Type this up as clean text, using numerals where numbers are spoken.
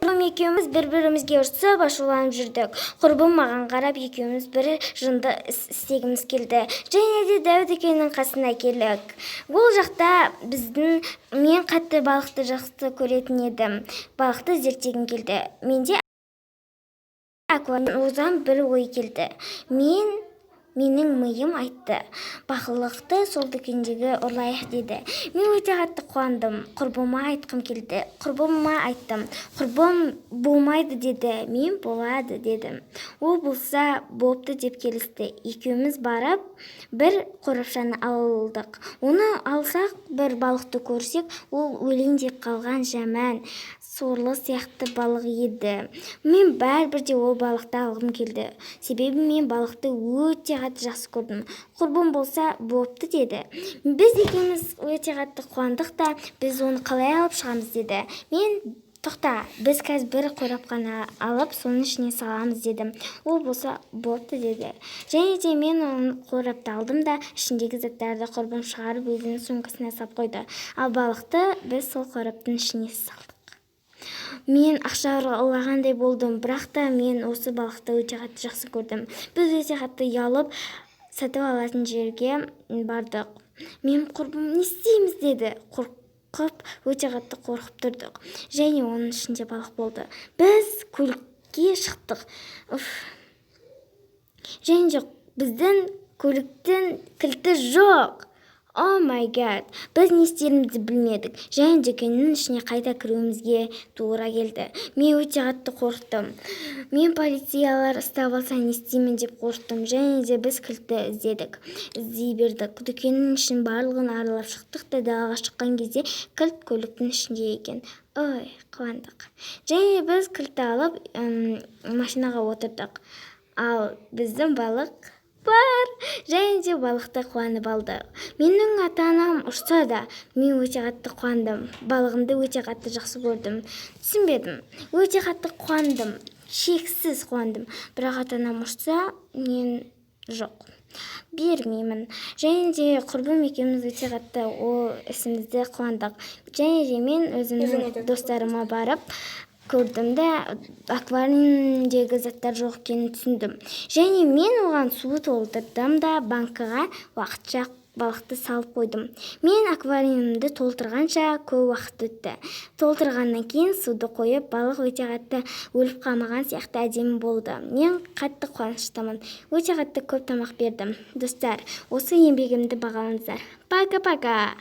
Құрбым екеуміз бір-бірімізге ұрсып, ашуланып жүрдік. Құрбым маған қарап, екеуміз бір жынды іс істегіміз келді. Және де дәу дүкеннің қасына келдік. Ол жақта біздің мен қатты балықты жақсы көретін едім. Балықты зерттегім келді. Менде одан бір ой келді. Менің миым айтты: «Балықты сол дүкендегі ұрлайық», – деді. Мен өте қатты қуандым. Құрбыма айтқым келді. Құрбыма айттым. Құрбым «Болмайды» деді. Мен «Болады» дедім. Ол болса «Бопты» деп келісті. Екеуміз барып бір қорапшаны алдық. Оны алсақ, бір балықты көрсек, ол өлейін деп қалған жаман сорлы сияқты балық еді. Мен бәрібір де ол балықты алғым келді. Себебі мен балықты өте қатты жақсы көрдім. Құрбым болса «Бопты» деді. Біз екеуміз өте қатты қуандық та, «Біз оны қалай алып шығамыз?» деді. Мен «Тоқта, біз қазір бір қорапқаны алып, соның ішіне саламыз» дедім. Ол болса «Бопты» деді. Және де мен оны қорапты алдым да, ішіндегі заттарды құрбым шығарып, өзінің сумкасына салып қойды. Ал балықты біз сол қораптың ішіне салдық. Мен ақша ұрлағандай болдым, бірақ та мен осы балықты өте қатты жақсы көрдім. Біз өте қатты ұялып, сатып алатын жерге бардық. Менің құрбым «Не істейміз?» деді. Қорқып, өте қатты қорқып тұрдық. Және оның ішінде балық болды. Біз көлікке шықтық. Уф. Және де біздің көліктің кілті жоқ. Oh my God, біз не істерімізді білмедік және дүкеннің ішіне қайта кіруімізге тура келді. Мен өте қатты қорықтым. Мен полициялар ұстап алса, не істеймін деп қорықтым. Және де біз кілтті іздедік, іздей бердік. Дүкеннің ішін барлығын аралап шықтық та, далаға шыққан кезде кілт көліктің ішінде екен. Ой, қуандық. Және біз кілтті алып, машинаға отырдық. Ал біздің балық бар. Және де балықты қуанып алдық. Менің ата-анам ұрса да, мен өте қатты қуандым. Балығымды өте қатты жақсы көрдім. Түсінбедім. Өте қатты қуандым. Шексіз қуандым. Бірақ ата-анам ұрса, мен жоқ. Бермеймін. Және де құрбым екеуміз өте қатты ол ісімізді қуандық. Және де мен өзімнің достарыма барып көрдім де, аквариумдегі заттар жоқ екенін түсіндім. Және мен оған су толтырдым да, банкаға уақытша балықты салып қойдым. Мен аквариумды толтырғанша көп уақыт өтті. Толтырғаннан кейін суды қойып, балық өте қатты өліп қалмаған сияқты әдемі болды. Мен қатты қуаныштымын. Өте қатты көп тамақ бердім. Достар, осы еңбегімді бағалаңыздар. Пока-пока.